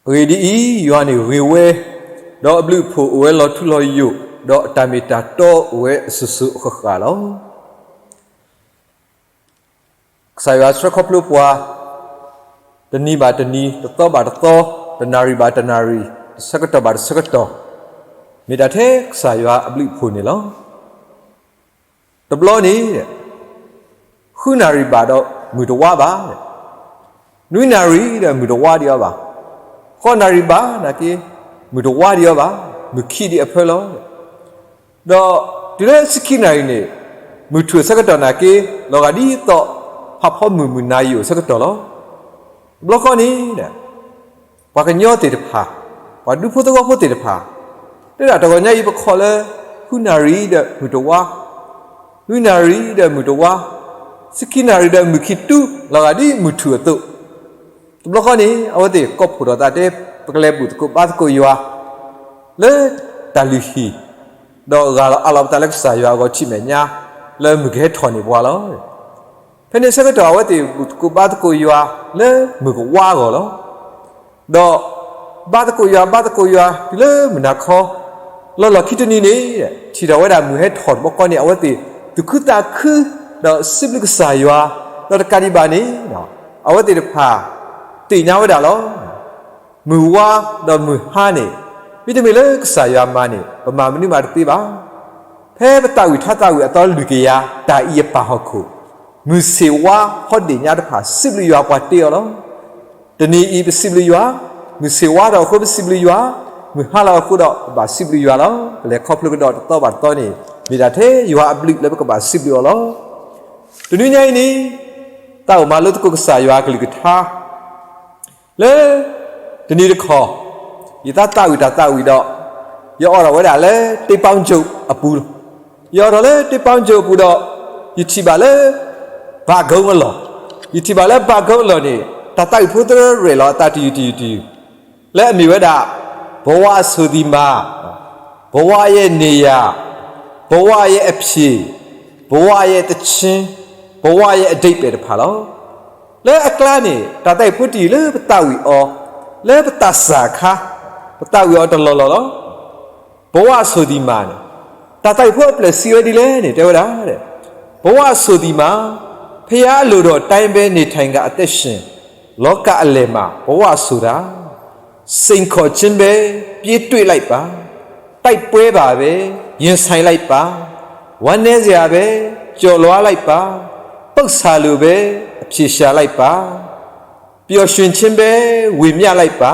အဂ့ၢ်ဒ်အံၤ, ယွၤန့ၣ်ဂ့ၤဝဲ, ဒီးအဘျုးအဖှိၣ်အိၣ်ဝဲလီၤထူလီၤယိာ်, ဒီးအတၢ်မ့ၢ်တၢ်တီအိၣ်ဝဲအစိၤစိၤအဃၣ်ဃၣ်လီၤ. ကစၢ်ယွၤဆှၢခီဖျိပှၤ တနံၤဘၣ်တနံၤ, တသီဘၣ်တသီ, တနၣ်ရံၣ်ဘၣ်တနၣ်ရံၣ်, တဆၢကတီၢ်ဘၣ်တဆၢကတီၢ်, မ့ၢ်တၢ်ထဲကစၢ်ယွၤအဘျုးအဖှိၣ်န့ၣ်လီၤ. တဘျီန့ၣ် ဃုနၣ်ရံၣ်ဘၣ်ဒီးမုၢ်တဝါဘၣ်, နွံနၣ်ရံၣ်ဒီးမုၢ်တဝါဒံးအီၤဘၣ်, ဃိးနၣ်ရံၣ်ဘၣ်နာ်က့ မုၢ်တဝါဒံးအီၤဘၣ်, မုၢ်ခံဒံးအဖၢလီၤ. ဒီးတုၤလၢဆံခံနၣ်ရံၣ်န့ၣ် မုၢ်ထူၣ်အဆၢကတီၢ်နာ်က့ လီၤဂာ်ဒ်သိး ဖးဖီမုၢ်မုၢ်နၤယိာ်အဆၢကတီၢ်လီၤ. တဘျီဃီန့ၣ် ပှၤကညီသ့ၣ်တဖၣ်, ပှၤဒူဖိသဝီဖိသ့ၣ်တဖၣ်, တဲဒၣ်တဂီၤညါအံၤပခီၣ်လၢ ဃုနၣ်ရံၣ်ဒီးမုၢ်တဝါ, နွံနၣ်ရံၣ်ဒီးမုၢ်တဝါ, ဆံခံနၣ်ရံၣ်ဒီးမုၢ်ခံတူ လီၤဂာ်ဒ်မုၢ်ထူၣ်အသိး, တဘျီဃီန့ၣ် အဝဲသ့ၣ်ကိးဖှိၣ်ထီၣ်သးတဲ ပကလဲၤဘူၣ်သကိးဘါသကိးယွၤ လၢတၢ်လုၢ်ဟံၣ်, ဒီးဂၢ်လီၤအးလီၤပသးလၢကစၢ်ယွၤအဂီၢ် ထံၣ်မဲာ်ညါ လၢမုၢ်ကဟဲထီၣ်န့ၢ်ပှၤလီၤ. ဖဲန့ၣ်ဆၢကတီၢ် အဝဲသ့ၣ်ဘူၣ်သကိးဘါသကိးယွၤလၢမုၢ်ကဝါအဂီၢ်လီၤ. ဒီးဘါသကိးယွၤ ဘါသကိးယွၤတုၤလၢမုၢ်နၤခီ, လီၤလီၢ်ခံတနံၤန့ၣ် ထံၣ်ထီၣ်ဝဲဒၣ်မုၢ်ဟဲထီၣ်တဘျီဃီန့ၣ် အဝဲသ့ၣ်သူၣ်ခုသးခု ဒီးစံးဘျုးကစၢ်ယွၤ, ဒီးတကးဒံးဘၣ်န့ၣ် အဝဲသ့ၣ်တဖၣ်သ့ၣ်ညါဝဲဒၣ်လီၤ. မုၢ်ဝါဒီးမုၢ်ဟါန့ၣ် မ့တမ့ၢ်လၢကစၢ်ယွၤမၤန့ၣ် ပမၤမနုၤမးတသ့ဘၣ်. ဖဲပသးဝံၣ်ထါသးဝံၣ်အသီလွံၢ်ကယၤ တၢ်အံၤအပၢ်ဟီၣ်ခိၣ်, မုၢ်ဆ့ၣ်ဝါဟီၣ်ဒ့ၣ်ညါတဖၣ် စံးဘျုးယွၤပှၤတ့အီၤလီၤ. တနံၤအံၤပစံးဘျုးယွၤ, မုၢ်ဆ့ၣ်ဝါထီၣ်အဃိပစံးဘျုးယွၤ, မုၢ်ဟါလီၤအဃိဒီးပဘၣ်စံးဘျုးယွၤလီၤ. ပလဲၤခီဖျိကဒီးတသီဘၣ်တသီန့ၣ် မ့ၢ်ဒၣ်ထဲယွၤအဘျုးလၢပကဘၣ်စံးဘျုးအီၤလီၤ. တနွံညါအံၤန့ၣ် သးအိၣ်မၤလိသကိးကစၢ်ယွၤအကလုၢ်ကထါ လၢ တနံၤတခီ ယသးသးဝံၣ်တၢ်သးဝံၣ်ဒီး ယအိၣ်ထီၣ်ဝဲဒၣ်လၢ တ့ပီကၠိအပူၤ, ယအိၣ်ထီၣ်လၢတ့ပီကၠိအပူၤဒီး ယထံၣ်ဘၣ်လၢ ဘၣ်ကီအလီၢ်, ယထံၣ်ဘၣ်လၢဘၣ်ကီအလီၢ်န့ၣ် တၢ်သးဝံၣ်ဖိသရဲၣ်လီၤအသးတယုၢ်တယုၢ်တယုၢ် လၢအမ့ၢ်ဝဲဒၣ် ဘဝအဆိုသည်မှာ, ဘဝရဲ့နေရာ, ဘဝရဲ့အဖြေ, ဘဝရဲ့သီချင်း, ဘဝရဲ့အဓိပ္ပာယ်တဖၣ်လီၤ. လၢအကျါန့ၣ် တၢ်သးဝံၣ်ဖိတယုၢ်လၢပသးဝံၣ်အီၤ, လၢပသးစၢ်အခါ, ပသးဝံၣ်အီၤတလီၢ်လီၢ်လီၤ. ဘဝအဆိုသည်မှာန့ၣ် တၢ်သးဝံၣ်ဖိအပျဲၢ်စံးဝဲဒ်လဲၣ်န့ၣ် တဲဝဲဒၣ်, ဘဝအဆိုသည်မှာ, ဘုရားအလိုတော်အတိုင်းပဲ နေထိုင်ကာ အသက်ရှင်, လောကအလယ်မှာ ဘဝဆိုတာ စိန်ခေါ်ခြင်းပဲ ပြေးတွေ့လိုက်ပါ, တိုက်ပွဲပါပဲ ရင်ဆိုင်လိုက်ပါ, ဝမ်းနည်းစရာပဲ ကျော်လွှားလိုက်ပါ, ပုပ်စာလိုပဲ အဖြေရှာလိုက်ပါ, ပျော်ရွှင်ခြင်းပဲ ဝေမျှလိုက်ပါ,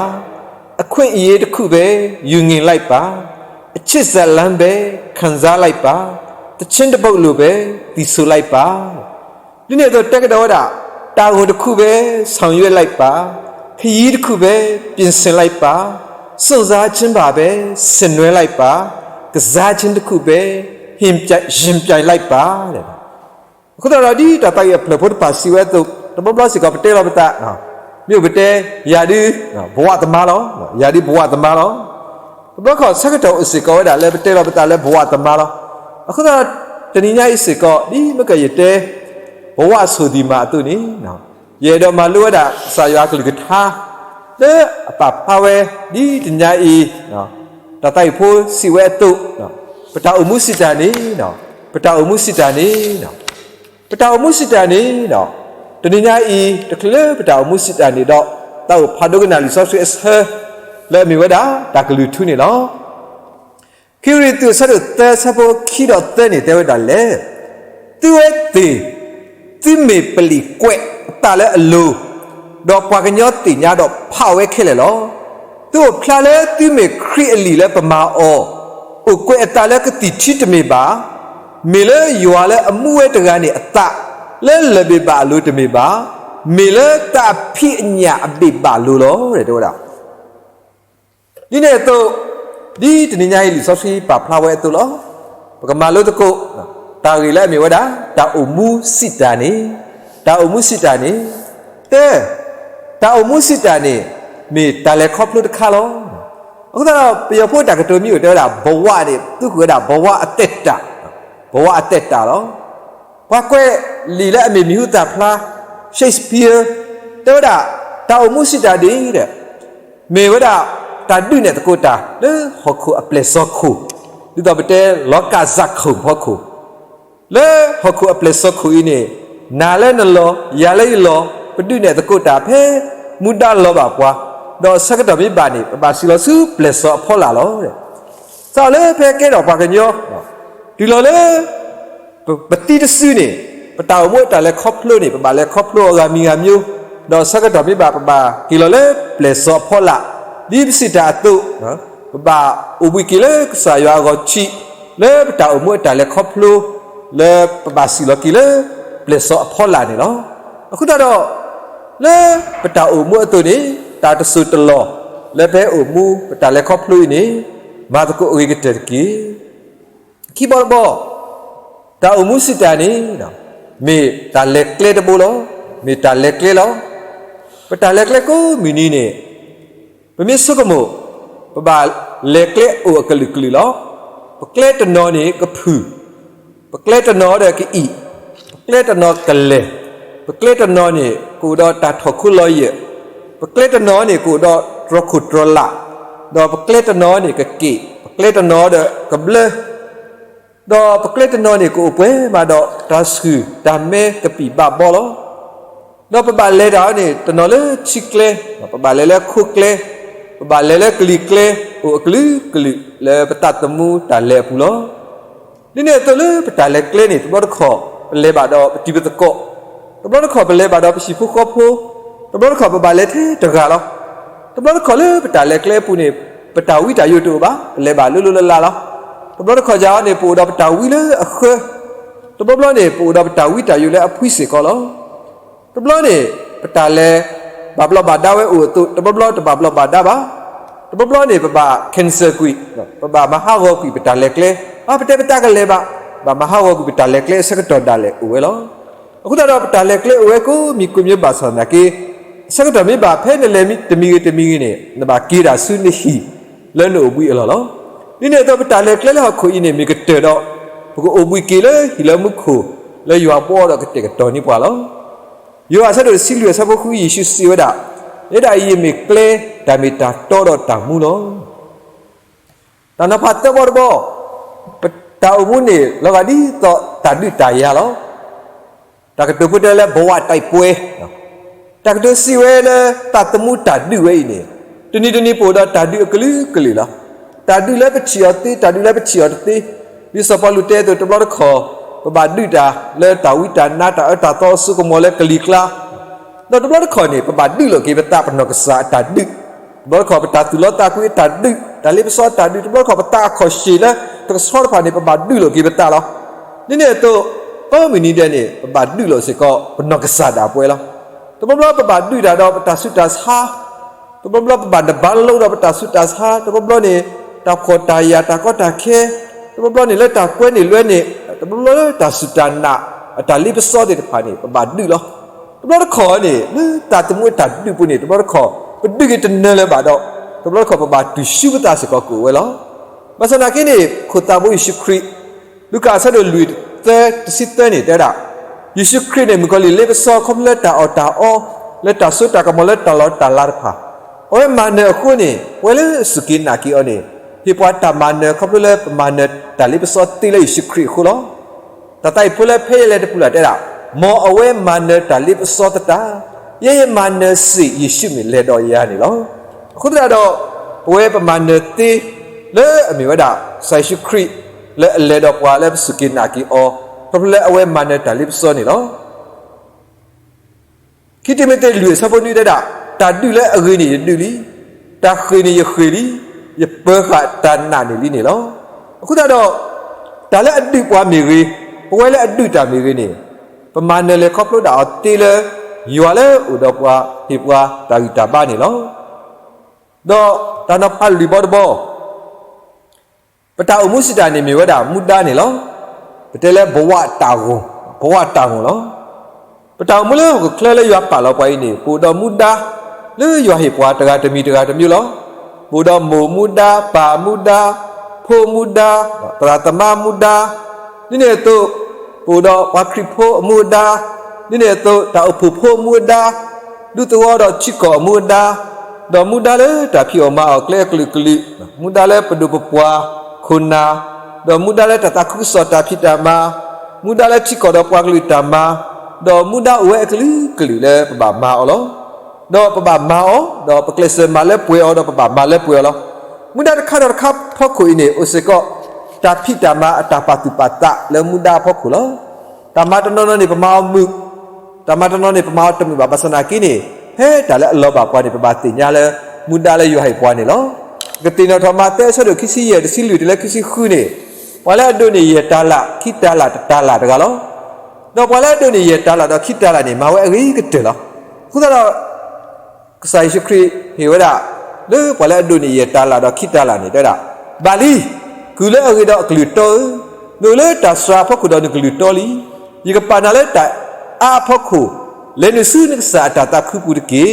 အခွင့်အရေးတစ်ခုပဲ ယူငင်လိုက်ပါ, အချစ်ဇာတ်လမ်းပဲ ခံစားလိုက်ပါ, သီချင်းတစ်ပုဒ်လိုပဲ သီဆိုလိုက်ပါ. ဒ်န့ၣ်အသိးတဲကဒီးဝဲဒၣ်, တာဝန်တစ်ခုပဲ ဆောင်ရွက်လိုက်ပါ, ခရီးတစ်ခုပဲ ပြင်ဆင်လိုက်ပါ, စွန့်စားခြင်းပါပဲ ဆင်နွှဲလိုက်ပါ, ကစားခြင်းတစ်ခုပဲ ယှဉ်ပြိုင်လိုက်ပါ. အဃိသတးဒီး ဒ်တၢ်သးဝံၣ်အပျဲၢ်ဖိတဖၣ်စံးဝဲအသိး တဘျီဘျီစ့ၢ်ကီးပတဲလီၤပသး, မ့ၢ်အိၣ်ပတဲ, ယၤဒုး ဘဝသမါလီၤ, ယၤဒုးဘဝသမါလီၤ. တဘျီခီၣ်ဆၢကတီၢ်အိၣ်စ့ၢ်ကီးဝဲဒၣ်လၢပတဲလီၤပသးလၢဘဝသမါလီၤ. အဃိသတးဒီး တနံၤညါအံၤစ့ၢ်ကီး ဒ်မ့ၢ်ကယတဲ ဘဝအဆိုသည်မှာအသိးန့ၣ် ယအဲၣ်ဒိးမၤလိဝဲဒၣ်ကစၢ်ယွၤအကလုၢ်ကထါ လၢအပာ်ဖျါဝဲ ဒ်တနံၤညါအံၤ တၢ်သးဝံၣ်ဖိစံးဝဲအသိး, ပတၢ်အိၣ်မူစံးတၢ်န့ၣ်, ပတၢ်အိၣ်မူစံးတၢ်န့ၣ်, ပတၢ်အိၣ်မူစံးတၢ်န့ၣ်, တနံၤညါအံၤ တချုးလၢပတၢ်အိၣ်မူစံးတၢ်န့ၣ်ဒီး သးအိၣ်ဖးဒိကနၣ်လံာ်စီဆှံအဆၢ လၢအမ့ၢ်ဝဲဒၣ် တၢ်ကလုၢ်ထူန့ၣ်လီၤ. ခံကရံၣ်သူး အဆၢဒိၣ်သၢ အဆၢဖိခံဒီးသၢန့ၣ် တဲဝဲဒၣ်လဲၣ်, သုဝဲသ့ၣ်, သုမ့ၢ်ပလံာ်ကွဲးအသးလၢအလိၤ, ဒီးပှၤကညီသ့ၣ်ညါဒီးဖးဝဲခဲလၢာ်လီၤ. သုအိၣ်ဖျါလၢသုမ့ၢ်ခရံာ်အလံာ်လၢပမၤအီၤ, အိၣ်ကွဲးအသးလၢကသံၣ်ထံတမ့ၢ်ဘၣ်, မ့ၢ်လၢယွၤလၢအမူဝဲတဂၤန့ၣ်အသး, လၢလၢၢ်ဘ့ၣ်ဘၣ်အလိၤတမ့ၢ်ဘၣ်, မ့ၢ်လၢသးအဖံးအညၣ်အဘ့ၣ်ဘၣ်လိၤလီၤ တဲဝဲဒၣ်. ဒ်န့ၣ်အသိး, ဒ်တနံၤညါအံၤလံာ်စီဆှံပာ်ဖျါဝဲအသိးလီၤ. ပကမၤလိသကိး တၢ်ဂ့ၢ်လၢအမ့ၢ်ဝဲဒၣ် တၢ်အိၣ်မူစံးတၢ်န့ၣ်, တၢ်အိၣ်မူစံးတၢ်န့ၣ်, တၢ်, တၢ်အိၣ်မူစံးတၢ်န့ၣ် မ့ၢ်တၢ်လဲၤခီဖျိတခါလီၤ. အဃိသတးဒီး ပယီၤဖိတၢ်ကတိၤမ့ၢ်အိၣ်တဲဝဲဒၣ် ဘဝန့ၣ် သူကွဲးဝဲဒၣ် ဘဝအသက်တာ, ဘဝအသက်တာလီၤ. ပှၤကွဲးလံာ်လၢအမ့ၢ်မံၤဟူသၣ်ဖျါ Shakespeare တဲဝဲဒၣ် တၢ်အိၣ်မူစံးတၢ်ဒ်အံၤ, မ့ၢ်ဝဲဒၣ်တၢ်ဒုးနဲၣ်သကိးတၢ်လၢဟီၣ်ခိၣ်အပျဲၢ်စီခိၣ်, ဒ်သိးပတဲလီၤကၣ်စၢ်ခိၣ်ဖီခိၣ်, လၢဟီၣ်ခိၣ်အပျဲၢ်စီခိၣ်အံၤန့ၣ်, နၤလၢနလီၢ်, ယၤလၢယလီၢ်, ပဒုးနဲၣ်သကိးတၢ်ဖဲမူဒါလီၤဘၣ်ပှၤ, ဒီးဆၢကတီၢ်မ့ၢ်ဘၣ်န့ၣ် ပဘၣ်စံၣ်လီၤဆူပျဲၢ်စီအဖီလာ်လီၤ. စးလၢဖဲကဲထီၣ်ပှၤကညီ, တုၤလီၤလၢ ပသံတစုန့ၣ်, ပတၢ်အိၣ်မူအတၢ်လဲၤခီဖျိန့ၣ် ပဘၣ်လဲၤခီဖျိအဂၤမံၤဂၤမံၤ, ဒီးဆၢကတီၢ်မ့ၢ်ဘၣ်ပဘၣ်က့ၤလီၤလၢပျဲၢ်စီအဖီလာ်, ဒ်ပစံးတၢ်အသိး, ပဘၣ်အိၣ်ဘှံးက့ၤလၢကစၢ်ယွၤအဂီၤထံး, လၢပတၢ်အိၣ်မူအတၢ်လဲၤခီဖျိ, လၢပဘၣ်စံၣ်လီၤက့ၤလၢပျဲၢ်စီအဖီလာ်န့ၣ်လီၤ. အဃိသတးဒီး, လၢပတၢ်အိၣ်မူအသိးန့ၣ်, တၢ်တစိၢ်တလီၢ်လၢပဟဲအိၣ်မူပတၢ်လဲၤခီဖျိအံၤန့ၣ်, မၤသကိးအဂ့ၤကတၢၢ်တက့ၢ်. ခံဘီတဘီ, တၢ်အိၣ်မူစံးတၢ်န့ၣ်, မ့ၢ်တၢ်လဲၤကျဲတဘိလီၤ. မ့ၢ်တၢ်လဲၤကျဲလီၤ. ပတၢ်လဲၤကျဲကိးမုၢ်နံၤန့ၣ်, ပမ့ၢ်ဆိကမိၣ်, ပဘၣ်လဲၤကျဲအိၣ်အကလုာ်ကလုာ်လီၤ. ပကျဲတနီၤန့ၣ်ကဖုၣ်, ပကျဲတနီၤဒီးကအံၣ်, ပကျဲတနီၤကလဲၢ်, ပကျဲတနီၤန့ၣ်ကအိၣ်ဒီးတၢ်ထီၣ်ခိလီၤယဲၢ်, ပကျဲတနီၤန့ၣ်ကအိၣ်ဒီးတြီခိၣ်တြီလး, ဒီးပကျဲတနီၤန့ၣ်ကက့ၣ်, ပကျဲတနီၤဒီးကဘျၢ ဒီးပကျဲတနီၤန့ၣ်ကအိၣ်ပှဲၤမးဒီးတၢ်ဆှုၣ်တၢ်မဲကပံာ်ဘၣ်ဘီလီၤ. ဒီးပဘၣ်လဲၤတၢ်အီၤန့ၣ် တနီၤလၢထံကျဲ, ပဘၣ်လဲၤလၢခိကျဲ, ပဘၣ်လဲၤလၢကလံၤကျဲ, အိၣ်အကလုာ်ကလုာ်လၢပသးသမူတၢ်လဲၤအပူၤလီၤ. ဒ်န့ၣ်အသိးလၢပတၢ်လဲၤကျဲန့ၣ် တဘျီတခီၣ်ပလဲၤဘၣ်ဒီးပတံၤပသကိး, တဘျီတခီၣ်ပလဲၤဘၣ်ဒီးပဟံၣ်ဖိဃီဖိ, တဘျီတခီၣ်ပဘၣ်လဲၤထဲတဂၤလီၤ. တဘျီတခီၣ်လၢပတၢ်လဲၤကျဲအပူၤန့ၣ် ပတၢ်ဝံတၢ်ယိာ်တအိၣ်ဘၣ်, ပလဲၤဘၣ်လိၤလိၤလၢ်လၢ်လီၤ. တဘျီတခီၣ်ယၤအီၤန့ၣ် ပအိၣ်ဒီးပတၢ်ဝံလၢအဃၢ, တဘျီဘျီန့ၣ် ပအိၣ်ဒီးပတၢ်ဝံတၢ်ယိာ်လၢအဖှံစ့ၢ်ကီးလီၤ. တဘျီန့ၣ် ပတၢ်လဲၤဘၣ်ဘျီးဘၣ်ဒါဝဲအိၣ်အသိး တဘျီဘျီတဘၣ်ဘျီးဘၣ်ဒါဘၣ်. တဘျီဘျီန့ၣ် ပဘၣ် cancel ကွံာ်, ပဘၣ်မၤဟးဂီၤကွံာ်ပတၢ်လဲၤကျဲ, အပတဲပတၢ်ကလဲၤဘၣ်, ဘၣ်မၤဟးဂီၤကွံာ်ပတၢ်လဲၤကျဲအဆၢကတီၢ်ဒၣ်လဲာ်အိၣ်ဝဲလီၤ. အဃိသတးဒီးပတၢ်လဲၤကျဲအိၣ်ဝဲကိးမံၤကိးမံၤဘၣ်ဆၣ်သနာ်က့, ဆၢကတီၢ်မ့ၢ်ဘၣ်ဖဲနလဲၤတမံၤဂ့ၤတမံၤဂ့ၤန့ၣ် နဘၣ်က့ၤတၢ်ဆူနဟံၣ်လၢနအိၣ်ဘှံးအလီၢ်လီၤ. ဒ်န့ၣ်အသိးပတၢ်လဲၤကျဲလၢဟီၣ်ခိၣ်အံၤန့ၣ် မ့ၢ်ကတၢၢ်ဒီး ပကအိၣ်ဘှံးက့ၤလၢဟံၣ်လၢမူခိၣ်လၢယွၤဘှီဒီးကတဲာ်ကတီၤန့ၢ်ပှၤလီၤ. ယိၤဟၣ်အဆၢဒိၣ်တဆံလွံၢ်အဆၢဖိဃု ယ့ၣ်ၡူးစံးဝဲဒၣ်, ယဲဒၣ်အံၤယမ့ၢ်ကျဲ, တၢ်မ့ၢ်တၢ်တီဒီးတၢ်မူလီၤ. တၢ်နီၤဖးသၢဘီတဘီ, ပတၢ်အိၣ်မူန့ၣ် လီၤဂာ်ဒ်သိးတၢ်ဒုးတၢ်ယၤလီၤ. တၢ်ကတိၤဖိတဲလၢ ဘဝတိုက်ပွဲ, တၢ်ကတိၤစံးဝဲလၢသးသမူတၢ်ဒုးဝဲအံၤန့ၣ်, တနံၤတနံၤပအိၣ်ဒီးတၢ်ဒုးအကလုာ်ကလုာ်လီၤ. တၢ်ဒုးလၢပထံၣ်အီၤသ့, တၢ်ဒုးလၢပထံၣ်အီၤတသ့, ဒ်စီၤပီလူးတဲအသိး တဘျီတခီၣ် ပဘၣ်ဒုးတၢ်လၢတၢ်ဝံတၢ်နါ တၢ်အၢတၢ်သီအစိကမီၤလၢကလံၤကျါ ဒီးတဘျီတခီၣ်န့ၣ် ပဘၣ်ဒုးလိာ်က့ၤပသးပနီၢ်ကစၢ်အတၢ်ဒုး, တဘျီတခီၣ်ပတၢ်သူၣ်လီသးကွံအတၢ်ဒုး, တၢ်လ့ပစီအတၢ်ဒုး, တဘျီတခီၣ်ပသးအခီၣ်ရှ့ၣ်လၢတကဆှီတဖၣ်န့ၣ် ပဘၣ်ဒုးလိာ်က့ၤပသးလီၤ. ဒ်န့ၣ်အသိး, ကိးမုၢ်နံၤဒဲးန့ၣ် ပဘၣ်ဒုးလိာ်စ့ၢ်ကီးပနီၢ်ကစၢ်ဒၣ်ပဝဲလီၤ. တဘျီဘျီပဘၣ်ဒုးတၢ်ဒီးပတၢ်ဆူးတၢ်ဆါ, တဘျီဘျီပဘၣ်နဘါလိဒီးပတၢ်ဆူးတၢ်ဆါ, တဘျီဘျီန့ၣ် တၢ်ဖှီၣ်တၢ်ယာ်တၢ်ကီတၢ်ခဲ, တဘျီဘျီန့ၣ်လၢတၢ်ကွဲန့ၢ်လွဲန့ၣ်, တဘျီဘျီလၢတၢ်စူၢ်တၢ်နာ်အတၢ်လ့ပစီသ့ၣ်တဖၣ်န့ၣ် ပဘၣ်ဒုးလီၤ. တဘျီတခီၣ်န့ၣ် လၢသးသမူအတၢ်ဒုးပူၤန့ၣ် တဘျီတခီၣ် ပဒုးက့ၤတနၢၤလၢၤဘၣ်ဒီး တဘျီတခီၣ်ပဘၣ်တူၢ်ဆူပသးစ့ၢ်ကီးကအိၣ်ဝဲလီၤ. ဘၣ်ဆၣ်သနာ်က့န့ၣ် ခိၣ်သးဘိယ့ၣ်ၡူးခရံာ် လူၤကၣ်အဆၢဒိၣ်လွံၢ်သၢ တဆံသၢန့ၣ် တဲဝဲဒၣ်, ယ့ၣ်ၡူးခရံာ်န့ၣ် မုၣ်ကီၤလံၢ်လ့ပစီခီဖျိလၢတၢ်အီၣ်တၢ်အီ, လၢတၢ်စိတၢ်ကမီၤလၢတၢ်လီၢ်တၢ်လၤတဖၣ်, အဝဲမၤနၢၤအဃိန့ၣ် ပဝဲလၢအစူၢ်က့ၤနာ်က့ၤအီၤန့ၣ် ဟ့ၣ်ပှၤတၢ်မၤနၢၤခီဖျိလၢပမၤနၢၤတၢ်လ့ပစီသ့လၢယ့ၣ်ၡူးခရံာ်အဃိလီၤ. တၢ်သးအံၤဖိလၢဖဲယလဲၤတပူၤလၢ်တဲဒၣ်, မ်အဝဲမၤနၢၤတၢ်လ့ပစီသတး, ယဲယမၤနၢၤစ့ၢ်ယ့ၣ်ၡူးမ့ၢ်လဲၤဒီးယၤန့ၣ်လီၤ. အဃိသတးဒီး ပဝဲပမၤနၢၤသ့ လၢအမ့ၢ်ဝဲဒၣ် ကစၢ်ယ့ၣ်ၡူးခရံာ် လၢအလဲၤဒီးပှၤလၢပစူၢ်က့ၤနာ်က့ၤအီၤ ခီဖျိလၢအဝဲမၤနၢၤတၢ်လ့ပစီန့ၣ်လီၤ. ခံတံၤမသ့းလွံၢ်အဆၢဖိနွံတဲဒၣ်, တၢ်ဒုးလၢအဂ့ၤန့ၣ်ယဒုးလံ, တၢ်ဃ့ၢ်န့ၣ်ယဃ့ၢ်လံ, ယပၢၤဃာ်တၢ်နာ်န့ၣ်လံန့ၣ်လီၤ. အဃိသတးဒီး တၢ်လၢအဒုးပှၤမ့ၢ်ဂ့ၤ, ပဝဲလၢအဒုးတၢ်မ့ၢ်ဂ့ၤန့ၣ်, ပမၤနၢၤလဲၤခီဖျိဒၣ်အီၤသ့လၢ ယွၤလၢအိၣ်ဒီးပှၤဟ့ၣ်ပှၤတၢ်ဂံၢ်တၢ်ဘါန့ၣ်လီၤ. ဒီးတၢ်နီၤဖးလွံၢ်ဘီတဘီ ပတၢ်အိၣ်မူစံးတၢ်န့ၣ်မ့ၢ်ဝဲဒၣ်မူဒါန့ၣ်လီၤ. ပတဲလၢဘဝတၢ်ဂီၤ, ဘဝတၢ်ဂီၤလီၤ. ပတၢ်အိၣ်မူလၢဟီၣ်ခိၣ်ချၢလၢယွၤပာ်လီၤပှၤအံၤန့ၣ် ပအိၣ်ဒီးမူဒါ လၢယွၤဟ့ၣ်ပှၤတဂၤတမံၤတဂၤတမံၤလီၤ. ပအိၣ်ဒီးမိၢ်မူဒါ, ပၢ်မူဒါ, ဖိမူဒါ, သရၣ်သမါမူဒါ, ဒ်န့ၣ်အသိး ပအိၣ်ဒီးပှၤခရံာ်ဖိအမူအဒါ, ဒ်န့ၣ်အသိး တၢ်အိၣ်ဖှိၣ်ဖိအမူအဒါ, ဒူသဝီဒီးထံကီၢ်အမူအဒါ, ဒီးမူဒါလၢတၢ်ဖံးအီၣ်မၤအီၣ်ကျဲအကလုာ်ကလုာ်, မူဒါလၢပဒိၣ်ပပှၢ်ခိၣ်နၢ်, ဒီးမူဒါလၢတၢ်သးခုကစီၣ်တၢ်ဖံးတၢ်မၤ, မူဒါလၢထံကီၢ်ဒီးပှၤကလုာ်တၢ်မၤ, ဒီးမူဒါအိၣ်ဝဲအကလုာ်ကလုာ်လၢပဘၣ်မၤအီၤလီၤ. ဒီးပဘၣ်မၤအီၤ, ဒီးပကျဲးစၢးမၤလၢပှဲၤအီၤ, ဒီးပဘၣ်မၤလၢပှဲၤအီၤလီၤ. မူဒါတခါဒီးတခါဖီခိၣ်အံၤန့ၣ် အိၣ်စ့ၢ်ကီး တၢ်ဖံးတၢ်မၤအတၢ်ပာ်သူၣ်ပာ်သးလၢမူဒါအဖီခိၣ်လီၤ. တၢ်မၤတနီၤနီၤန့ၣ် ပမၤအီၤမုာ်, တၢ်မၤတနီၤန့ၣ် ပမၤအီၤတမုာ်ဘၣ်. ဘၣ်ဆၣ်သနာ်က့န့ၣ် ဖဲတၢ်လၢအလီၤဘၣ်ပှၤန့ၣ် ပဘၣ်သ့ၣ်ညါလၢ မူဒါလၢယွၤဟ့ၣ်ပှၤန့ၣ်လီၤ. ပကသ့ၣ်နီၣ်ထီၣ်မးသဲအဆၢဒိၣ်ခံဆံယဲၢ် တဆံလွံၢ်တုၤလၢခံဆံဃုန့ၣ်, ပှၤလၢအဒိးန့ၢ်ယဲၢ်တၤလၣ်, ခံတၤလၣ်, တတၤလၣ်တဂၤလီၤ. ဒီးပှၤလၢအဒိးန့ၢ်ယဲၢ်တၤလၣ်ဒီးခံတၤလၣ်န့ၣ် မၤဝဲအဂ့ၤကတၢၢ်လီၤ. အဃိသတးဒီး ကစၢ်ယ့ၣ်ၡူးခရံာ်ဟ့ၣ်ဝဲဒၣ် လၢပှၤလၢအဒိးန့ၢ်ယဲၢ်တၤလၣ်ဒီးခံတၤလၣ်န့ၣ် တဲဝဲဒၣ်, ဘၣ်လံ, ကုၢ်လၢအဂ့ၤဒီးအကလုၢ်တီဧၢ, နအိၣ်လၢတၢ်စှၤအဖီခိၣ်ဒီးနကလုၢ်တီလံ. ယကပာ်နၤလၢတၢ်အါအဖီခိၣ်, လဲၤနုာ်ဆူနကစၢ်အတၢ်သးခုပူၤတက့ၢ်.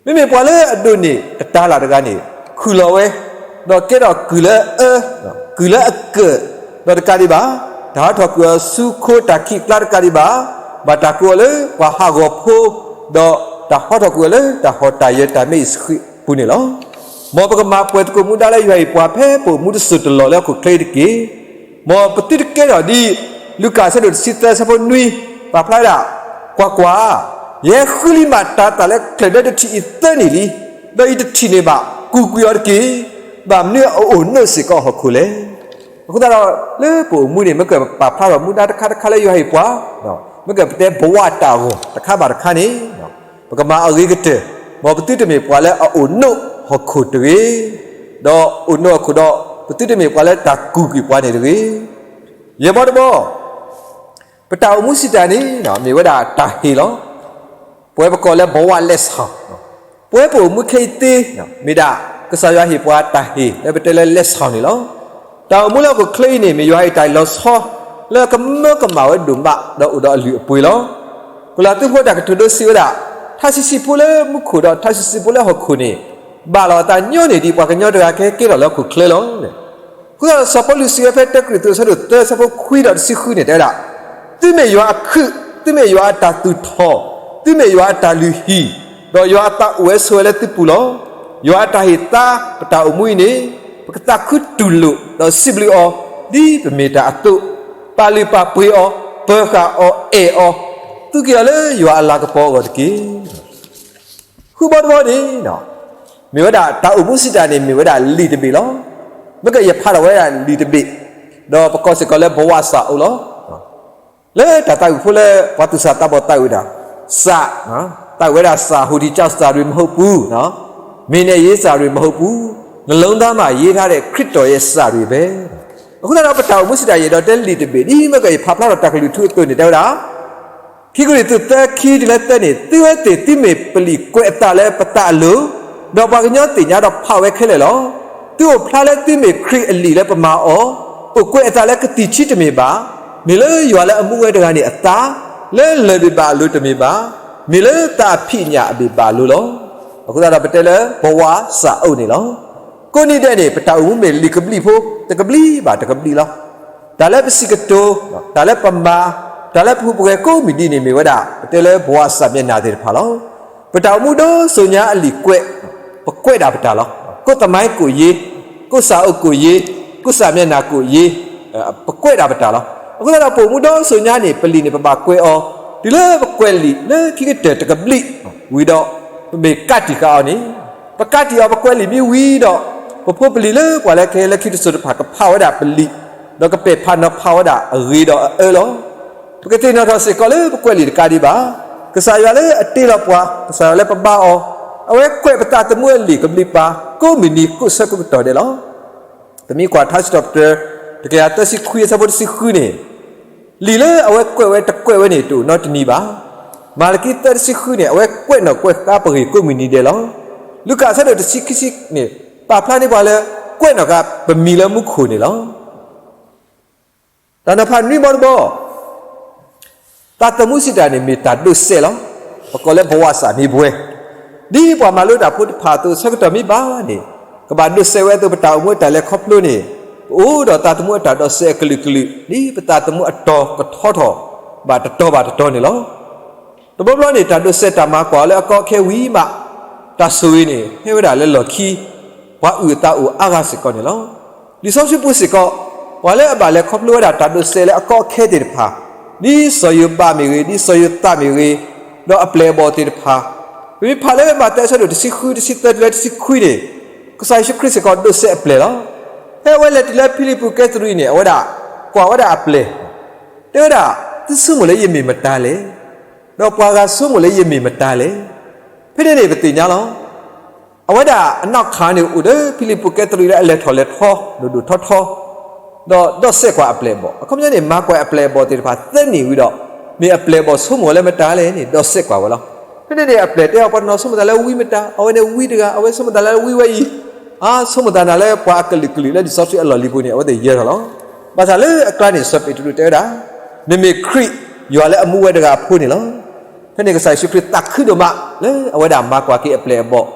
မ့မ့ၢ်ပှၤလၢအဒိးန့ၢ်တတၤလၣ်တဂၤန့ၣ် ခုၣ်လီၤဝဲ, ဒီးကဲထီၣ်ကုၢ်လၢအအၢ, ကုၢ်လၢအကၢၣ်, ဒီးတကးဒံးဘၣ်, တၢ်ဟီထီၣ်ကွံာ်အီၤဆူခိတၢ်ခံးကျါတကးဒံးဘၣ်, ဘၣ်တၢ်ကိးအီၤလၢပှၤဟးဂီၤဖိ, ဒီးတၢ်ဟီထီၣ်ကွံာ်အီၤလၢတၢ်ဟီၣ်တၢ်ယၢၤတၢ်မဲအံၤဆှံပူၤန့ၣ်လီၤ. မ်ပကမၤပှဲၤသကိးမူဒါလၢယွၤဟ့ၣ်ပှၤဖဲပအိၣ်မူတစိၢ်တလီၢ်လၢဟီၣ်ခိၣ်ချၢအံၤတက့ၢ်. မ်ပသုတကဲထီၣ်ဒ် လူၤကၣ်အဆၢဒိၣ်တဆံသၢအဆၢဖိနွံ ပာ်ဖျါဝဲဒၣ်, ကွၢ်ကွၢ်, ယဟဲဃုလံမးတၤသၣ်လၢချၢၣ်ဒၢတထံၣ်အံၤသၢနံၣ်လံ, ဒီးယတထံၣ်န့ၢ်ဘၣ်, ကူၣ်ကွံာ်အီၤတက့ၢ်. ဘၣ်မနုၤအအိၣ်နိးစ့ၢ်ကီးဟီၣ်ခိၣ်လဲၣ်. အဃိသတးဒီး လၢပအိၣ်မူန့ၣ် မ့ၢ်ကပာ်ဖျါထီၣ်မူဒါတခါတခါလၢယွၤဟ့ၣ်ပှၤ, မ့ၢ်ကပတဲဘဝတၢ်ဂီၤတခါဘၣ်တခါန့ၣ်, ပကမၤအဂ့ၤကတၢၢ်, မ်ပသုတမ့ၢ်ပှၤလၢအအိၣ်နိးဟီၣ်ခိၣ်တဂ့ၤ, ဒီးအိၣ်နိးဟီၣ်ခိၣ်ဒီး ပသုတမ့ၢ်ပှၤလၢတၢ်ကူၣ်ကွံာ်ပှၤန့ၣ်တဂ့ၤ. ယဲၢ်ဘီတဘီ ပတၢ်အိၣ်မူစံးတၢ်န့ၣ် မ့ၢ်ဝဲဒၣ်တၢ်ဟ့ၣ်လီၤ. ပဝဲပကိးလၢ ဘဝလက်ဆောင်, ပဝဲပအိၣ်မူခဲအံၤသ့ မ့ၢ်ဒၣ် ကစၢ်ယွၤဟ့ၣ်ပှၤတၢ်ဟ့ၣ်လၢပတဲလၢ လက်ဆောင် န့ၣ်လီၤ. တၢ်အိၣ်မူလၢဟီၣ်ခိၣ်ချၢအံၤန့ၣ် မ့ၢ်ယွၤဟ့ၣ်တၢ်လီၤဆီ လၢကမၢကမၣ်ဝဲဒိၣ်မး ဒီးအိၣ်ဒီးအလုၢ်အပှ့ၤလီၤ. ကလီးသုးဖိတၢ်ကတိၤဒိစံးဝဲဒၣ်, ထါဆံးဆံးဖိလၢမူခိၣ်ဒီးထါဆံးဆံးဖိလၢဟီၣ်ခိၣ်န့ၣ် ဘၣ်လီၤအသးညီန့ၢ်ဒံးပှၤကညီတဂၤကဟဲကဲထီၣ်လၢဟီၣ်ခိၣ်ချၢလီၤ. အဃိသတးဒီး စီၤပီလူးစံးဝဲဖဲ တၢကရံၣ်သူး အဆၢဒိၣ်သၢ အဆၢဖိခွံဒီးတဆံဃုန့ၣ် တဲဝဲဒၣ်, သုမ့ၢ်ယွၤအခုး, သုမ့ၢ်ယွၤအတၢ်သူၣ်ထီၣ်, သုမ့ၢ်ယွၤအတၢ်လုၢ်ဟံၣ်, ဒီးယွၤအသးအိၣ်ဝဲဆိးဝဲလၢသုပူၤလီၤ. ယွၤအတၢ်ဟ့ၣ်သါပတၢ်အိၣ်မူအံၤန့ၣ် ပကသးခုတူၢ်လိာ် ဒီးစံးဘျုးအီၤ ဒ်ပမ့ၢ်တၢ်အသိး, ပာ်လုၢ်ပာ်ပှ့ၤအီၤ, ပၢၤဃာ်အီၤ, အဲၣ်အီၤ, သူက့ၤအီၤလၢယွၤအလၤကပီၤအဂီၢ်တက့ၢ်. ဃုဘီတဘီန့ၣ် မ့ၢ်ဝဲဒၣ်တၢ်အိၣ်မူစံးတၢ်န့ၣ် မ့ၢ်ဝဲဒၣ်လံာ်တဘ့ၣ်လီၤ. မ့ၢ်ကယဖးထီၣ်ဝဲဒၣ်လံာ်တဘ့ၣ်, ဒီးပကိးစ့ၢ်ကီးလၢ ဘဝစာအုပ် လီၤ. လၢတၢ်သးဝံၣ်ဖိလၢ ပှၤသူၣ်စၢ်သးဘီၣ်သးဝံၣ်တၢ်, စာ, သးဝံၣ်ဝဲဒၣ် စာ ဟူးတံၢ်ကၠီၣ် စာတွေမဟုတ်ဘူး, မင်းနဲ့ရေး စာတွေမဟုတ်ဘူး, နှလုံးသားမှာရေးထားတဲ့ ခရစ်တော်ရဲ့ စာတွေပဲ. အဃိသတးဒီး ပတၢ်အိၣ်မူစံးတၢ် ယအဲၣ်ဒိးတဲလံာ်တဘ့ၣ် ဒ်မ့ၢ်ကယဖးဖျါထီၣ်တၢ်ကလုၢ်ထူအသိးန့ၣ် တဲဝဲဒၣ် ခံကရံၣ်သူး သၢ ခံတုၤလၢသၢန့ၣ်, သုဝဲသ့ၣ်သုမ့ၢ်ပလံာ်ကွဲးအသးလၢပသးအလိၤ, ဒီးပှၤကညီသ့ၣ်ညါဒီးဖးဝဲခဲလၢာ်လီၤ. သုအိၣ်ဖျါလၢသုမ့ၢ်ခရံာ်အလံာ်လၢပမၤအီၤ, အိၣ်ကွဲးအသးလၢကသံၣ်ထံတမ့ၢ်ဘၣ်, မ့ၢ်လၢယွၤလၢအမူဝဲတဂၤန့ၣ်အသး, လၢလၢၢ်ဘ့ၣ်ဘၣ်အလိၤတမ့ၢ်ဘၣ်, မ့ၢ်လၢသးအဖံးအညၣ်အဘ့ၣ်ဘၣ်အလိၤလီၤ. အဃိသတးဒီးပတဲလၢ ဘဝစာအုပ် န့ၣ်လီၤ. ကိးနံၤဒဲးန့ၣ် ပတၢ်အိၣ်မူမ့ၢ်လံာ်ကဘျံးဖိ တကဘျံးဘၣ်တကဘျံးလီၤ. တၢ်လၢပစံးကတိၤ, တၢ်လၢပမၤ, တၢ်လၢပဟူးပဂဲၤကိးမုၢ်နံၤန့ၣ် မ့ၢ်ဝဲဒၣ် ပတဲလၢ ဘဝစာမျက်နှာ သ့ၣ်တဖၣ်လီၤ. ပတၢ်အိၣ်မူဒီစိၤညါအလံာ်ကွဲး, ပကွဲးဒၣ်ပတၢ်လီၤ. ကိုယ့်သမိုင်းကိုယ့်ရေး, ကိုယ့်စာအုပ်ကိုယ့်ရေး, ကိုယ့်စာမျက်နှာကိုယ့်ရေး, ပကွဲးဒၣ်ပတၢ်လီၤ. အဃိသတးဒီး ပအိၣ်မူဒီစိၤညါန့ၣ် ပလံာ်န့ၣ် ပဘၣ်ကွဲးအီၤ, တုၤလၢပကွဲးလံာ်လၢခံကတၢၢ်တကဘျံးဝံၤဒီး ပမ့ၢ်ကးတံာ်ဃာ်အီၤန့ၣ်, ပကးတံာ်အီၤ ပကွဲးလံာ်မ့ၢ်ဝံၤဒီး ပဖိပလံၤလၢပှၤလၢကဟဲလၢခံတစိၤတဖၣ် ကဖးဝဲဒၣ်ပလံာ်, ဒီးကပဲာ်ဖးနီၤဖးဝဲဒၣ်အဂ့ၤဒီးအအၢလီၤ. ပကသ့ၣ်နီၣ်ထီၣ်စ့ၢ်ကီးလၢပကွဲးလံာ်တကးဒံးဘၣ်. ကစၢ်ယွၤလၢအတ့လီၤပှၤ, ကစၢ်ယွၤလၢပဘါအီၤ, အဝဲကွဲးပသးသမူအလံာ်ကဘျံးပၤ ကိးမုၢ်နံၤကိးဆၢကိးကတီၢ်ဒဲးလီၤ. ပမ့ၢ်ကွၢ်ထါစံးထီၣ်ပတြၢၤ တကယၤသၢဆံခွံ အဆၢဖိတဆံဃုန့ၣ်, လံာ်လၢအဝဲကွဲးဝဲတကွဲးဝဲန့ၣ် တအိၣ်နီတမံၤဘၣ်. မၤလကံ သၢ တဆံဃုန့ၣ် အဝဲကွဲးနီၣ်ကွဲးဃါပဂ့ၢ်ကိးမုၢ်နံၤဒဲးလီၤ. လူၤကၣ် အဆၢဒိၣ်တဆံခံဆံန့ၣ် ပာ်ဖျါန့ၢ်ပှၤလၢ ကွဲးနီၣ်ဃါပမံၤလၢမူခိၣ်န့ၣ်လီၤ. တၢ်နီၤဖးနွံဘီတဘီ သးသမူစံးတၢ်န့ၣ် မ့ၢ်တၢ်ဒိးစဲးလီၤ. ပကိးလၢ ဘဝစာမေးပွဲ, ဒ်ပှၤမၤလိတၢ်ဖိတဖၣ်အသိး ဆၢကတီၢ်မ့ၢ်ဘၣ်န့ၣ် ကဘၣ်ဒိးစဲးဝဲအသိး ပတၢ်အိၣ်မူတၢ်လဲၤခီဖျိန့ၣ် ပအိၣ်ဒီးသးသမူအတၢ်ဒိးစဲးအကလုာ်ကလုာ် ဒ်ပသးသမူအတီၤကထီထီၣ်ဘၣ်တတီၤဘၣ်တတီၤန့ၣ်လီၤ. တဘျီဘျီန့ၣ် တၢ်ဒိးစဲးတၢ်မၤကွၢ်လၢအကီအခဲဝံၤမး တၢ်ဆိၣ်ဂ့ၤန့ၣ် ဟဲဝဲဒၣ်လၢလီၢ်ခံ ပှၤအုၣ်အသးအိၣ်အါဂၤစ့ၢ်ကီးန့ၣ်လီၤ. လံာ်စီဆှံပူၤစ့ၢ်ကီး ပှၤလၢအဘၣ်လဲၤခီဖျိဝဲဒၣ်တၢ်ဒိးစဲးလၢအကီအခဲသ့ၣ်တဖၣ်, ဒ်စီၤယိၤဘးမ့ၢ်ဂ့ၤ, ဒ်စီၤယိၤသးမ့ၢ်ဂ့ၤ, ဒီးအပျဲၢ်အဘီၣ်သ့ၣ်တဖၣ်, ပမ့ၢ်ဖးလၢမးသဲအဆၢဒိၣ်တဆံဃု တဆံသၢတုၤလၢတဆံခွံန့ၣ်, ကစၢ်ယ့ၣ်ၡူးခရံာ်စ့ၢ်ကီးဒိးစဲးအပျဲၢ်လီၤ. ဖဲအဝဲလဲၤတုၤလၢဖံလံးပူးကဲသရံးန့ၣ် အဝဲဒၣ်ကွၢ်ဝဲဒၣ်အပျဲၢ်, တဲဝဲဒၣ်, သုဆိကမိၣ်လၢယမ့ၢ်မတၤလဲၣ်, ဒီးပှၤဂၤဆိကမိၣ်လၢယမ့ၢ်မတၤလဲၣ်. ဖဲန့ၣ်န့ၣ် ပသ့ၣ်ညါလီၤ. အဝဲဒၣ်အနီၢ်ခါန့ၣ် အိၣ်ဒီးဖံလံးပူးကဲသရံးလၢအလဲၤထီၣ်လဲၤထီ ဒိၣ်ဒိၣ်ထီထီ, ဒီးဒီးစဲးကွၢ်အပျဲၢ်အဘီၣ်, အခီပညီန့ၣ် မၤကွၢ်အပျဲၢ်အဘီၣ်သ့ၣ်တဖၣ်သၢနံၣ်ဝံၤဒီး မ့ၢ်အပျဲၢ်အဘီၣ်ဆိကမိၣ်ဝဲလၢမတၤလဲၣ်န့ၣ် ဒီးစဲးကွၢ်ဝဲလီၤ. ဖဲန့ၣ်န့ၣ် အပျဲၢ်တဲအီၤ ပှၤတနီၤဆိကမိၣ်သးလၢဝံမတၤ, အဝဲန့ၣ်ဝံတဂၤ, အဝဲဆိကမိၣ်သးလၢဝံဝဲအံၤ, အါ ဆိကမိၣ်သးနၤလၢပှၤအကလုာ်ကလုာ်လၢလံာ်စီဆှံအလီၢ်လံၤပူၤန့ၣ် အဝဲသ့ၣ်ယဲၢ်ထီၣ်လီၤ. ဘၣ်ဆၣ်လၢအကျါန့ၣ် စီၤပ့းတရူးတဲဝဲဒၣ်, နမ့ၢ်ခရံာ် ယွၤလၢအမူဝဲတဂၤအဖိန့ၣ်လီၤ. ဖဲန့ၣ်ကစၢ်ယ့ၣ်ၡူးခရံာ်သးခုဒိၣ်မး လၢအဝဲဒၣ်မၤကွၢ်က့ၤအပျဲၢ်အဘီၣ်,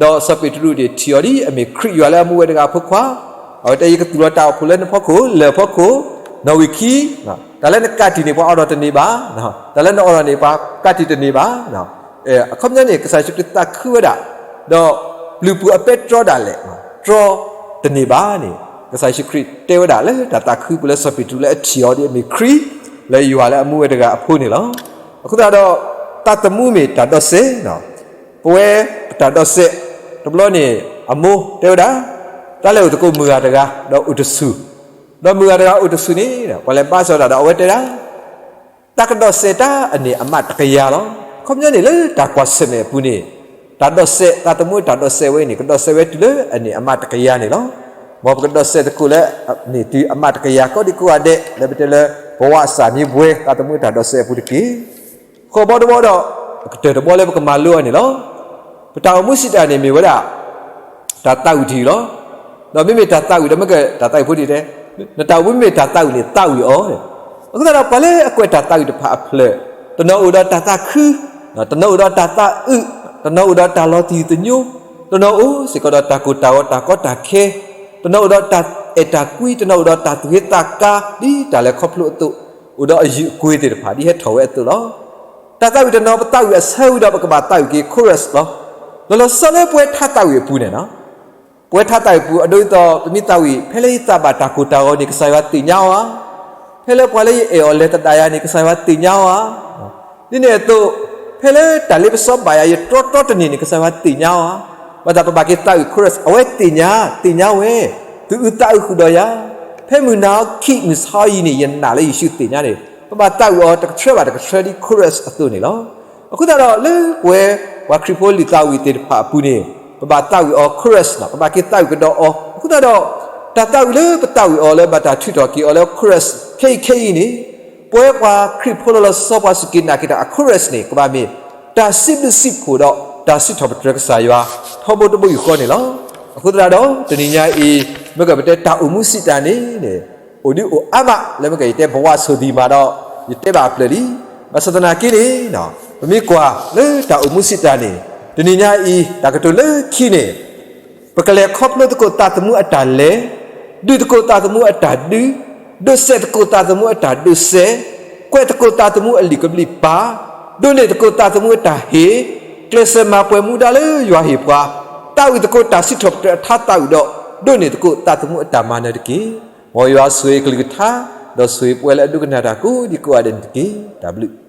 ဒီးစီၤပ့းတရူးန့ၣ်ထံၣ်အီၤဒ်အမ့ၢ်ခရံာ်ယွၤလၢအမူဝဲတဂၤအဖိခွါ, အဝဲတဲ ယကသူၣ်လီၤတၢ်အိၣ်ဖှိၣ်လၢနဖီခိၣ် လၢၢ်ဖီခိၣ်, နီၣ်ဝံာ်ခံ, တၢ်လၢနကးတံာ်န့ၣ်ပှၤအိးထီၣ်တန့ၢ်ဘၣ်, တၢ်လၢနအိးထီၣ်န့ၣ်ပှၤကးတံာ်တန့ၢ်ဘၣ်. အခီပညီန့ၣ် ကစၢ်ယ့ၣ်ၡူးခရံာ်သးခုဝဲဒၣ်, ဒီးပျုၤပူၤအပဲတြီဒၣ်လဲာ်, တြီတန့ၢ်ဘၣ်န့ၣ်, ကစၢ်ယ့ၣ်ၡူးခရံာ်တဲဝဲဒၣ်လၢတၢ်သးခုပူၤလၢစီၤပ့းတရူးလၢအထံၣ်အီၤဒ်အမ့ၢ်ခရံာ် လၢယွၤလၢအမူဝဲတဂၤအဖိန့ၣ်လီၤ. အဃိသတးဒီး သးသမူမ့ၢ်တၢ်ဒိးစဲး, ပဝဲပတၢ်ဒိးစဲး, တဘျီန့ၣ် အမိၢ်တဲဝဲဒၣ်, တၢ်လဲၤအိၣ်သကိးမုၢ်ဂၤတဂၤ ဒီးအိၣ်တဆူၣ်, ဒီးမုၢ်ဂၤတဂၤအိၣ်တဆူၣ်န့ၣ် ပှၤလဲၤဘါစၢၤတၢ်ဒီးအဝဲတဲဒၣ် တၢ်ကဒိးစဲးတၢ်အန့ၣ်အမးတကယၤလီၤ. အခီပညီန့ၣ်လၢတၢ်ကွၢ်ဆၢၣ်မဲာ်အပူၤန့ၣ်, တၢ်ဒိးစဲး သးသမူတၢ်ဒိးစဲးဝဲအံၤန့ၣ် ကဒိးစဲးဝဲတုၤလၢအန့ၣ်အမးတကယၤန့ၣ်လီၤ. မ်ပကဒိးစဲးသကိးလၢန့ၣ်တုၤအမးတကယၤ ကိးဒံကိးဂၤဒဲး လၢပတဲလၢ ပဝးစၢ်မံဘှဲ သးသမူတၢ်ဒိးစဲးအပူၤတက့ၢ်. ဃိးဘီတဘီဒီး အကတၢၢ်တဘီလၢပကမၤလိအီၤန့ၣ်လီၤ. ပတၢ်အိၣ်မူစံးတၢ်န့ၣ်မ့ၢ်ဝဲဒၣ် တၢ်သးဝံၣ်တယုၢ်လီၤ. ဒီးမ့မ့ၢ်တၢ်သးဝံၣ်ဒီး မ့ၢ်ကတၢ်သးဝံၣ်ဖိတယုၢ်တဲ, နတၢ်အိၣ်မူမ့မ့ၢ်တၢ်သးဝံၣ်န့ၣ် သးဝံၣ်အီၤ. အဃိသတးဒီး ပှၤလၢအကွဲးတၢ်သးဝံၣ်တဖၣ်အဖျၢၣ်, တနီၤအိၣ်ဒီးတၢ်သးခု, တနီၤအိၣ်ဒီးတၢ်သးအုး, တနီၤအိၣ်ဒီးတၢ်လီၤတံၢ်သညိ, တနီၤအိၣ်စ့ၢ်ကီးဒီးတၢ်ကိၢ်တၢ်ဂီၤတၢ်ကီတၢ်ခဲ, တနီၤအိၣ်ဒီးတၢ်အဲၣ်တၢ်ကွံ, တနီၤအိၣ်ဒီးတၢ်သူၣ်က့သးကါ ဒ်တၢ်လဲၤခီဖျိအသိး, အိၣ်ဒီးအယုၢ်အကွ့ၤသ့ၣ်တဖၣ် ဒ်ဟဲထီၣ်ဝဲအသိးလီၤ. တၢ်သးဝံၣ်တနီၤ ပသးဝံၣ်အဆၢဝံၤဒီး ပကဘၣ်သးဝံၣ်က့ၤ chorus လီၤ. လီၤလီၤဆီဆီလၢပဝဲထါသးဝံၣ်အပူၤန့ၣ်လီၤ. ပဝဲထါသးဝံၣ်အပူၤ အဒိဒ်သိး ပမ့ၢ်သးဝံၣ် ဖဲလၢယသးဘၣ်တၢ်ကိၢ်တၢ်ဂီၤန့ၣ် ကစၢ်ယွၤသ့ၣ်ညါအီၤဧါ. ဖဲလၢပှၤလၢယအဲၣ်အီၤလဲၤသဒၣ်ယၤန့ၣ် ကစၢ်ယွၤသ့ၣ်ညါအီၤဧါ. ဒ်န့ၣ်အသိး ဖဲလၢတၢ်လ့ပစီဘၣ်ယၤ ယတြီတြီတန့ၢ်န့ၣ် ကစၢ်ယွၤသ့ၣ်ညါအီၤဧါ. ဘၣ်ဆၣ်ပဘၣ်က့ၤသးဝံၣ် chorus အဝဲသ့ၣ်ညါ, သ့ၣ်ညါဝဲ, သူၣ်အုးသးအုးဃုာ်ဒီးယၤ, ဖဲမုၢ်နၤအခံ မုၢ်ဆါအံၤန့ၣ် ယနာ်လၢယ့ၣ်ၡူးသ့ၣ်ညါန့ၣ် ပဘၣ်သးဝံၣ်အီၤတကထြၢဘၣ်တကထြၢဒ် chorus အသိးန့ၣ်လီၤ. အဃိသတးဒီး လၢပဝဲ ပှၤခရံာ်ဖိလံာ်သးဝံၣ်သ့ၣ်တဖၣ်အပူၤန့ၣ် ပဘၣ်သးဝံၣ်အီၤ chorus လီၤ. ပဘၣ်က့ၤသးဝံၣ်ကဒီးအီၤ. အဃိသတးဒီး တၢ်သးဝံၣ်လၢပသးဝံၣ်အီၤလၢဘၣ်တၢ်ထုးထီၣ်က့ၤအီၤလၢ chorus ခဲအံၤခဲအံၤန့ၣ် ပဝဲပှၤခရံာ်ဖိလီၤလီၤဆီဆီ ပှၤစူၢ်က့ၤနာ်က့ၤတၢ်အ chorus န့ၣ် ကဘၣ်မ့ၢ် တၢ်စံးဘျုးစံးဖှိၣ်ဒီး တၢ်စံးထီၣ်ပတြၢၤကစၢ်ယွၤ ထီဘိတဘိယူၢ်ဃီန့ၣ်လီၤ. အဃိသတးဒီး တနံၤညါအံၤ မ့ၢ်ကပတဲတၢ်အိၣ်မူစံးတၢ်န့ၣ် အိၣ်ဒုးအိၣ်အါမး လၢမ့ၢ်ကယတဲ ဘဝဆိုသည်မှာ ဒီး ယတဲဘၣ်အဖျၢၣ်လံ. ဘၣ်ဆၣ်သနာ်က့န့ၣ် ပမ့ၢ်ကွၢ်လၢတၢ်အိၣ်မူစံးတၢ်န့ၣ် တနံၤညါအံၤ တၢ်ကတိၤလၢခံန့ၣ် ပကလဲၤခီဖျိသကိးသးသမူအတၢ်လဲၤ, ဒုးသကိးသးသမူအတၢ်ဒုး, ဒိးစဲးသကိးသးသမူအတၢ်ဒိးစဲး, ကွဲးသကိးသးသမူအလံာ်ကဘျံးပၤ, ဒိးန့ၢ်သကိးသးသမူအတၢ်ဟ့ၣ်, ကျဲးစၢးမၤပှဲၤမူဒါလၢယွၤဟ့ၣ်ပှၤ, သးဝံၣ်သကိးတၢ်စံးထီၣ်ပတြၢၤအထါသးဝံၣ်ဒီး ဒိးန့ၢ်သကိးသးသမူအတၢ်မၤနၢၤတက့ၢ်. မ်ယွၤဆိၣ်ဂ့ၤကလုၢ်ကထါ, ဒီးဆိၣ်ဂ့ၤပဝဲလၢအဒိကနၣ်တၢ်ကိးဒံကိးဂၤဒဲးန့ၣ်တက့ၢ်. တၢ်ဘျုး